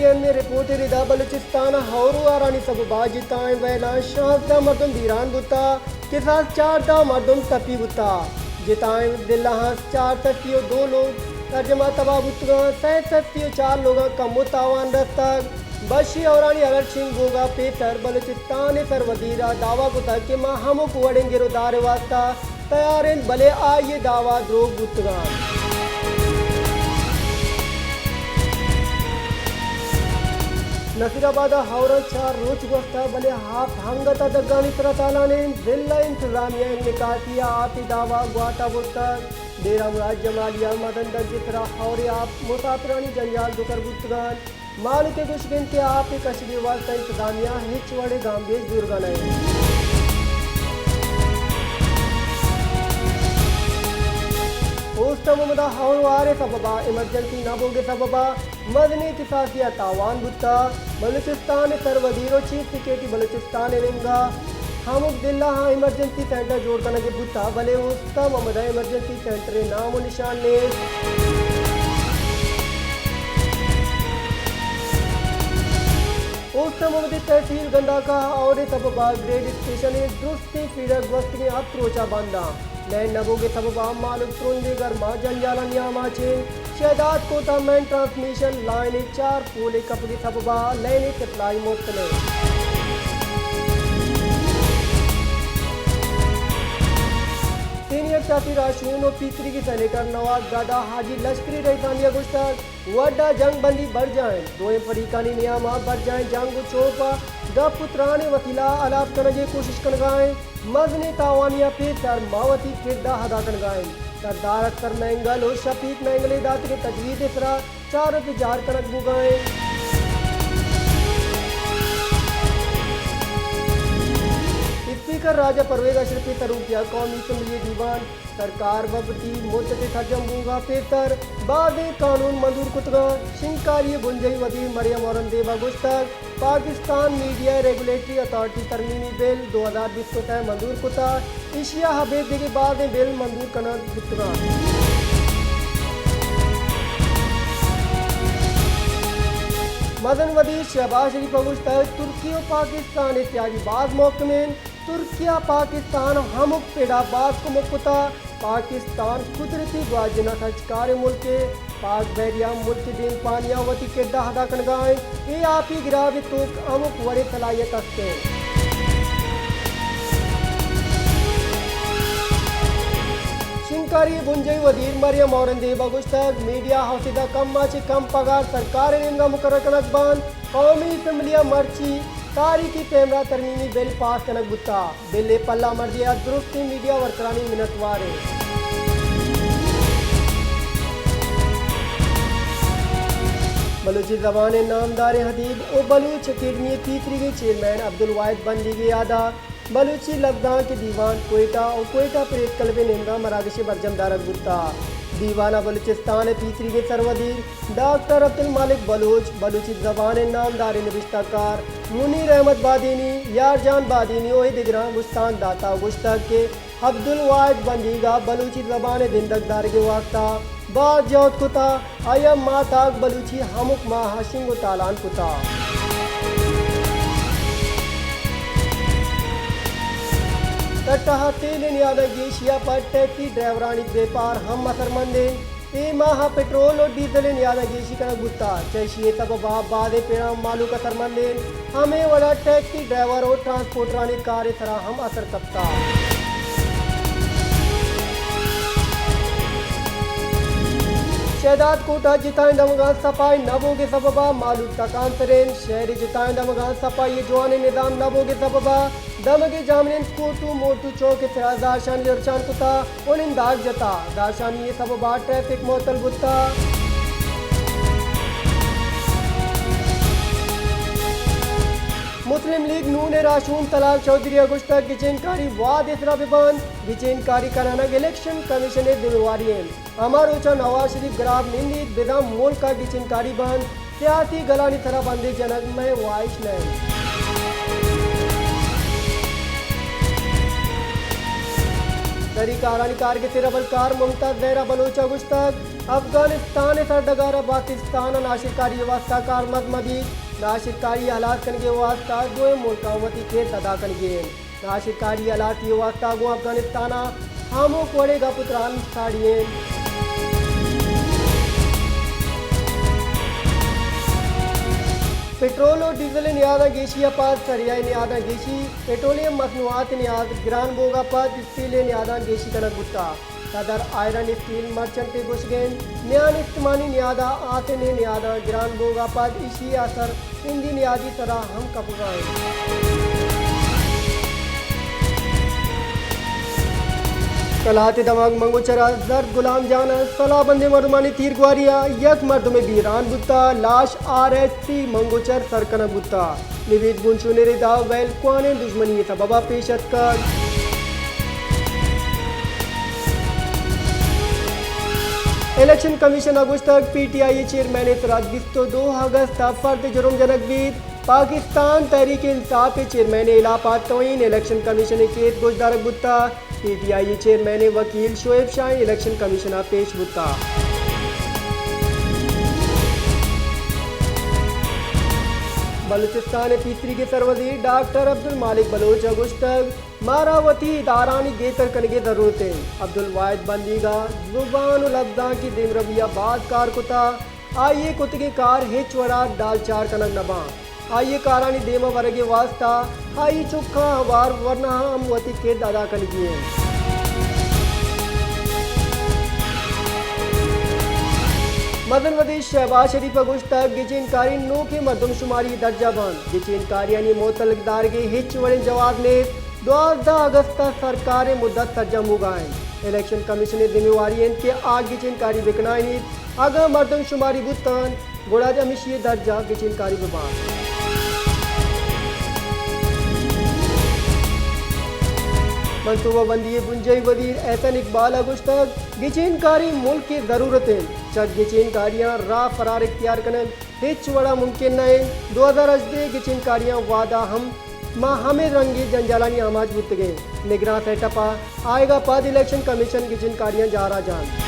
این اے رپورٹ ءِ ردا بلوچستان ءَ ہئور ءُ ہارانی سبب ءَ جتائیں ویلاں شانزدہ مردم بیران بوتگ، کساس چاردہ مردم ٹپی بوتگ۔ جتائیں ضلعاں چار سد ءُ سی ءُ دو لوگ سرجم ءَ تباہ بوتگ انت، سئے سد ءُ سی ءُ چار لوگاں کمو تاوان رستگ۔ بشی ہئورانی ہلر شنگ بوگ ءَ پیسر بلوچستان ءِ سر وزیر ءَ دعویٰ کتگ کہ ما ہمک وڑیں گر ءُ دار ءِ واستہ تیار انت، بلے آئی ءِ دعویٰ دروگ بوتگ انت۔ نصیر آباد ءَ ہئوراں چار روچ گوستگ، بلے آپ ہنگت ءَ دگانی سرا تالان انت۔ ضلع انتظامیہ ءِ نکاسی ءَ آپ ءِ دعویٰ گوات ءَ برتگ۔ ڈیرہ مراد جمالی ءَ مزن درج ءِ سرا ہئور ءِ آپ مسافرانی جنجال دوتر بوتگ انت۔ مالک ءِ گوشگ انت کہ آپ ءِ کشگ ءِ واستہ انتظامیہ ہچ وڑیں گامگیج زورگ ءَ نہ انت۔ اوست ءَ ممد ءَ ہئور ءُ ہار ءِ سبب ءَ ایمرجنسی نہ بوگ ءِ سبب ءَ مزنیں کساسی ءَ تاوان بوتگ۔ بلوچستان ءِ سر وزیر ءُ چیف سیکرٹری بلوچستان ءِ نیمگ ءَ ہمک ضلع ءَ ایمرجنسی سینٹر جوڑ کنگ ءَ بوتگ، بلے اوست ءَ ممد ءَ ایمرجنسی سینٹر ءِ نام ءُ نشان نیست۔ اوست ءَ ممد ءِ تحصیل گنداکا ءَ ہئور ءِ سبب ءَ گریڈ اسٹیشن ءِ درستیں فیڈر گوستگیں ہپت روچ ءَ بند انت۔ لین نہ بوگ ءِ سبب ءَ مالک ترندیں گرم ءَ جنجال ءِ نیام ءَ چہ انت۔ شہداد کوٹ ءَ مین ٹرانسمیشن لائن ءِ چار پول ءِ کپگ ءِ سبب ءَ لین ءِ سپلائی معطل انت۔ سینئر سیاسی راہشون ءُ پیسریگیں سینیٹر نواب دادا حاجی لشکری رئیسانی ءَ گوشتگ، وڈ ءَ جنگ بندی برجاہ انت، دوئیں فریقانی نیام ءَ برجاہیں جنگ ءُ چوپ ءَ گپ ءُ تران ءِ وسیلہ ءَ ہلاپ کنگ ءِ کوشش کنگ ءَ انت۔ مزنیں تاوانی ءَ پیسر ما وتی کرد ءَ ادا کنگ ءَ ایں۔ سردار اختر مینگل ءُ شفیق مینگل ءِ داتگیں تجویز ءِ سرا چارگ ءُ جار کنگ بوگ ءَ اِنت۔ اسپیکر راجہ پرویز اشرف ءِ سروکی ءَ قومی اسمبلی ءِ دیوان سرکار ءَ وتی مدت ءِ سرجم بوگ ءَ پیسر بازیں قانون منظور کتگ اَنت۔ شنگکاری ءِ بنجاہی وزیر مریم اورنگزیب ءَ گوشتگ، پاکستان میڈیا ریگولیٹری اتھارٹی ترمیمی بل دو ہزار بیست ءُ سئے منظور کتگ، ایشی ءَ ابید دگہ بازیں بل منظور کنگ بوتگ اَنت۔ مزن وزیر شہباز شریف ءَ گوشتگ، ترکی ءُ پاکستان ءِ سیادی باز محکم اِنت، ترکی ءَ پاکستان ءَ ہمک پڑ ءَ باز کمک کتگ، پاکستان قدرتی گواچن ءِ سجکاریں ملکے، پاک بحریہ ملک ءِ دیمپانی ءَ وتی کرد ءَ ادا کنگ ءَ اِنت، اے آپی گراب ءِ توک ءَ ہمک وڑیں صلاحیت است اِنت۔ شنگکاری ءِ بنجاہی وزیر مریم اورنگزیب ءَ گوشتگ، میڈیا آفیسر ءَ کم ءَ چہ کم پگار سرکار ءِ نیمگ ءَ مقرر کنگ بنت۔ قومی اسمبلی ءَ مرچی تاریخی پیمرا ترمیمی بل پاس کنگ بوتگ۔ بل ءِ پلہ مردی ءَ درستیں میڈیا ورکرانی منتوار ایں۔ بلوچی زبان ءِ نامداریں ادیب ءُ بلوچ اکیڈمی ءِ پیسریگیں چیئرمین عبدالواحد بندیگ ءِ یاد ءَ بلوچی لبزانک ءِ دیوان کوئٹہ ءُ کوئٹہ پریس کلب ءِ نیمگ ءَ مراگشے برجم دارگ بوتگ۔ دیوان ءَ بلوچستان ءِ پیسریگیں سروزیر ڈاکٹر عبدالمالک بلوچ، بلوچی زبان ءِ نامداریں نبشتہ کار منیر احمد بادینی، یار جان بادینی ءُ اے دگراں گشتانک داتگ ءُ گوشتگ کہ عبدالواحد بندیگ ءَ بلوچی زبان ءِ زندگ دارگ ءِ واستہ باز جہد کتگ، آئی ءَ ماھتاک بلوچی ہمک ماہ ءَ شنگ ءُ تالان کتگ۔ کٹہ ءَ تیل ءِ نیادگ گیشی ءَ پد ٹیکسی ڈرائیورانی بیپار ہم اثرمند اِنت۔ اے ماہ ءَ پٹرول ءُ ڈیزل ءِ نیادگ گیشی کنگ بوتگ، چہ ایشی ءِ سبب ءَ بازیں پڑاں مھلوک اثرمند اِنت۔ ہمے وڑ ءَ ٹیکسی ڈرائیور ءُ ٹرانسپورٹرانی کار ءِ سرا ہم اثر کپتگ۔ شہداد کوٹ ءَ جتائیں دمگاں سپائی نہ بوگ ءِ سبب ءَ مھلوک تکانسر اِنت۔ شہر ءِ جتائیں دمگاں سپائی ءِ جوانیں نظام نہ بوگ ءِ سبب ءَ دمگے جاہمنند کوٹ ءُ موٹو چوک ءِ سرا زہرشانی درشان کتگ ءُ ننداگ جتگ۔ زہرشانی ءِ سبب ءَ ٹریفک معطل بوتگ۔ مسلم لیگ نون ءِ راہشون طلال چوہدری ءَ گوشتگ، گچین کاری وھد ءِ سرا بہ بنت، گچین کاری کنانگ الیکشن کمیشن ءِ ذمہ واری اِنت۔ ہما روچ ءَ نواز شریف گراب نندیت، بزاں ملک ءَ گچین کاری بنت۔ سیاسی گلانی سرا بندیگ جنگ مئے واہش نہ اِنت۔ دری کارانی کارگس ءِ ربلکار ممتاز زہرا بلوچ ءَ گوشتگ، افغانستان ءِ سرڈگار ءَ پاکستان ءَ ناشرکاری ءِ واستہ کارمرز مہ بیت، ناشرکاری ءِ ہلاس کنگ ءِ واستہ دوئیں ملکاں وتی کرد ادا کنگی انت۔ ناشرکاری ءِ ہلاسی ءِ واستہ گوں افغانستان ءَ ہمک وڑیں گپ ءُ تران ساڑی انت۔ پٹرول ءُ ڈیزل ءِ نیاداں گیشی ءَ پد سریا ءِ نیاداں گیشی، پٹرولیم مصنوعات ءِ نیاد گران بوگ ءَ پد اسٹیل ءِ نیاداں گیشی کنگ بوتگ۔ صدر آئرن اسٹیل مرچنٹ ءِ گوشگ انت، میان استمانی نیاد ءَ آسن ءِ نیاداں گران بوگ ءَ پد ایشی ءِ اثر ہندی نیادی سرا ہم کپگ ءَ انت۔ کلات ءِ دمگ منگوچر ءَ زرد غلام جان ءَ سلاہ بندیں مردمانی تیرگواری ءَ یک مردمے بیران بوتگ، لاش آر ایچ سی منگوچر سر کنگ بوتگ۔ نوید بنچونیر ءِ داں ویل کوانیں دژمنی ءِ سبب ءَ پیش اتکگ۔ الیکشن کمیشن ءَ گوشتگ، پی ٹی آئی ءِ چیئرمین ءِ سرا بیست ءُ دو اگست ءَ فرد جرم جنگ بیت۔ پاکستان تحریک انصاف ءِ چیئرمین ءِ ہلاپ ءَ توہین الیکشن کمیشن ءِ کیس گوشدارگ بوتگ۔ پی ٹی آئی ءِ چیئرمین ءِ وکیل شعیب شاہین الیکشن کمیشن ءَ پیش بوتگ۔ بلوچستان ءِ پیسریگیں سروزیر ڈاکٹر عبدالمالک بلوچ ءَ گوشتگ، مارا وتی ادارھانی گہتر کنگ ءِ ضرورت انت۔ عبدالواحد بندیگ ءَ زبان ءُ لبزانکی دیمروی ءَ باز کار کتگ، آئی ءِ کتگیں کار ہچ وڑ ءَ ڈالچار کنگ نہ باں۔ آئی ءِ کارانی دیم ءَ ورگ ءِ واستہ آئی ءِ چکاں ہوار ورنا ہم وتی کرد ادا کنگی انت۔ مزن وزیر شہباز شریف ءَ گوشتگ، گچین کاری نوکیں مردم شماری درجہ بنت، گچین کاریانی معطل دارگ ءِ ہچ وڑیں جواز نیست، دوازدہ اگست ءَ سرکار ءِ مدت سرجم بوگ ءَ انت، الیکشن کمیشن ءِ ذمہ واری انت کہ آ گچین کاری بکنائینیت، اگاں مردم شماری بوت انت، گڑا ہمیشی ءِ درجہ گچین کاری بہ بنت۔ منصوبہ بندی ءِ بنجاہی وزیر احسن اقبال ءَ گوشتگ، گچین کاری ملک ءِ ضرورت انت، چہ گچین کاریاں راہ فرار اختیار کنگ ہچ وڑ ءَ ممکن نہ انت، دو ہزار ہژدہ ءِ گچین کاریاں وہد ءَ ہم ما ہمے رنگیں جنجالانی آماچ بوتگیں۔ نگراں سیٹ اپ ءِ آیگ ءَ پد الیکشن کمیشن گچین کاریاں جار ءَ جنت۔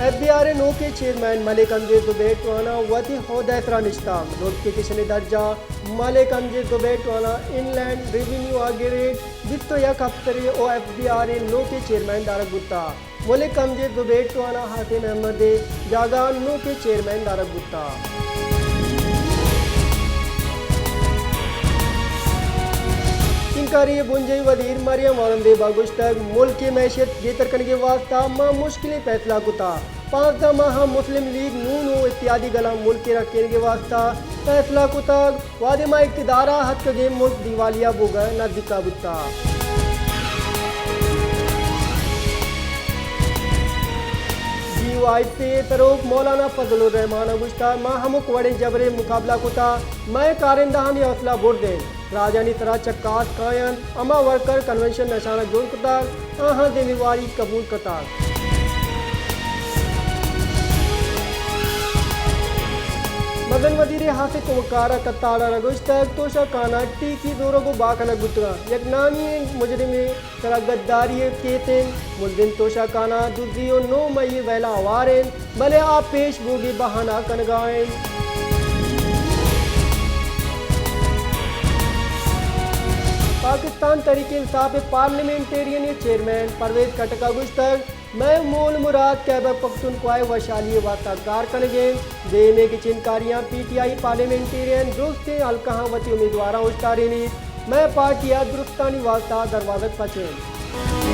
ایف بی آر ءِ نوکیں چیئرمین ملک امجد زبیر ٹوانا وتی عہدہ ءِ سرا نشتگ۔ نوٹیفکیشن ءِ درجہ ملک امجد زبیر ٹوانا، ان لینڈ ریونیو ءَ گریڈ بیست ءُ یک افسرے ءُ ایف بی آر ءِ نوکیں چیئرمین دارگ بوتگ۔ ملک امجد زبیر ٹوانا حسین احمد ءِ جاگہ ءَ نوکیں چیئرمین دارگ بوتگ۔ شنگکاری ءِ بنجاہی وزیر مریم اورنگزیب ءَ گوشتگ، ملک ءِ معیشت گہتر کنگ ءِ واستہ ما مشکلیں فیصلہ کتگ، پانزدہ ماہ ءَ مسلم لیگ نون ءُ اتحادی گلاں ملک ءِ رکینگ ءِ واستہ فیصلہ کتگ۔ وہدے ما اقتدار ءَ اتکگیں، ملک دیوالیہ بوگ ءِ نزیک ءَ بوتگ۔ D U I F A ءِ سروک مولانا فضل الرحمان ءَ گوشتگ، ما ہمک وڑیں جبر ءِ مقابلہ کتگ، مئے کارندہانی حوصلہ برز انت، راجانی سرا چکاس کاینت، ہما ورکر کنونشن نشانگ جوڑ کتگ، آہاں ذمہ واری قبول کتگ۔ مزن وزیر ءِ ہاسیں کمکار ءَ کتار ءَ را گوشتگ، توشہ کان ءَ ٹیکی زورگ ءُ بہا کنگ بوتگ انت، یک نامی ئیں مجرمے سرا گداری ءِ کیس انت، ملزم توشہ کان ءَ دزی ءُ نو مئی ءِ ویل ءَ ہوار انت، بلے آ پیش بوگ ءِ بہانہ کنگ ءَ انت۔ پاکستان تحریک انصاف ءِ پارلیمنٹیرین ءِ چیئرمین پرویز خٹک ءَ گوشتگ، مئے مول مراد خیبر پختونخوا ءِ وشحالی ءِ واستہ کار کنگ انت۔ دیم ءِ گچین کاریاں پی ٹی آئی پارلیمنٹیرین درستیں حلقہاں وتی امیدواراں اوشتارینیت۔ مئے پارٹی ءَ درستانی واستہ دروازگ پچ انت۔